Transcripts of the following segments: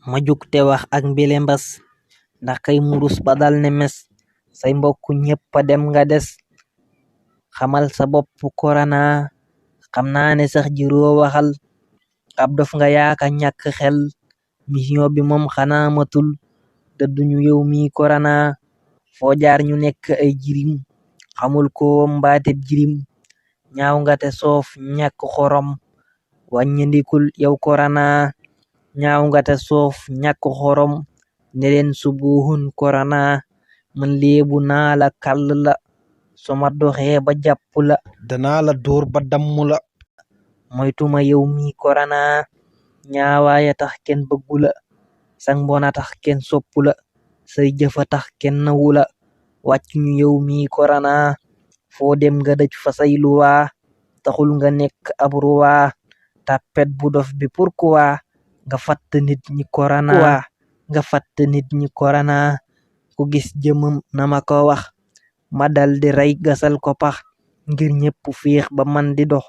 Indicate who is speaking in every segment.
Speaker 1: ma jug te wax ak mbile mbas ndax kay murus ba dal ne mes say mbokk ñépp a dem nga des xamal sa bopp korona xam naa ne sax jiroo waxal ab dof nga yaaka ñàkk xel mission bi moom xanaa matul te duñu yow mi korona foo jaar ñu nekk ay jirim xamul ko mbaate jirim ñaaw nga te soof ñàkk xorom wàññindikul yow korona ñaaw nga te soof ñàkk xorom ne leen subuhun korona man léebu naa la kàll la soma doxee ba jàpp la
Speaker 2: danaa la dóor ba damm la
Speaker 1: moytuma yow mi korona ñaawaaya tax kenn bëggu la sang mbona tax kenn soppu la say jëfa tax kenn nawu la wàcc ñu yow mi korona foo dem nga dëj fa say luwaa taxul nga nekk ab ruwaa tàppet bu dof bi pourquoi nga fatt nit ñi korona ku gis jëmam na ma ko wax ma dal di rey gasal ko pax ngir ñépp fiix ba man di dox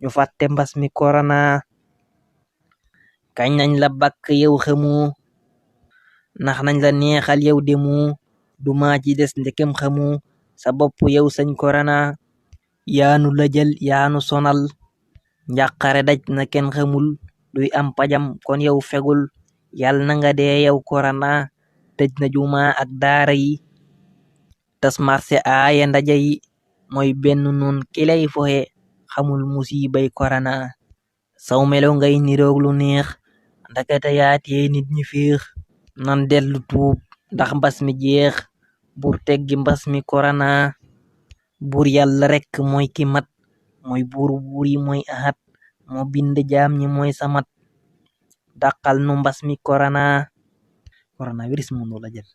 Speaker 1: ñu fàtte mbas mi korona kañ nañ la bakk yow xamu nax nañ la neexal yow demu duma ci des ndekem xamu sa bopp yow sañ korona yaanu la jël yaanu sonal njàqare daj na kenn xamul duy am pajam kon yow fegul yàlla na nga dee yow korona tëj na juma ak daara yi tas marché aaye ndaje yi mooy benn noon kilay foxe xamul musibay korona saw melo ngay niroog lu neex ndakate yaatee nit ñi fiix nan dellu tuub ndax mbas mi jeex bur teggi mbas mi korona bur yàlla rekk mooy ki mat mooy buuru buur yi mooy ahad moo bind jaam ñi mooy samat dàqal nu mbas mi korona coronavirus mënu la jël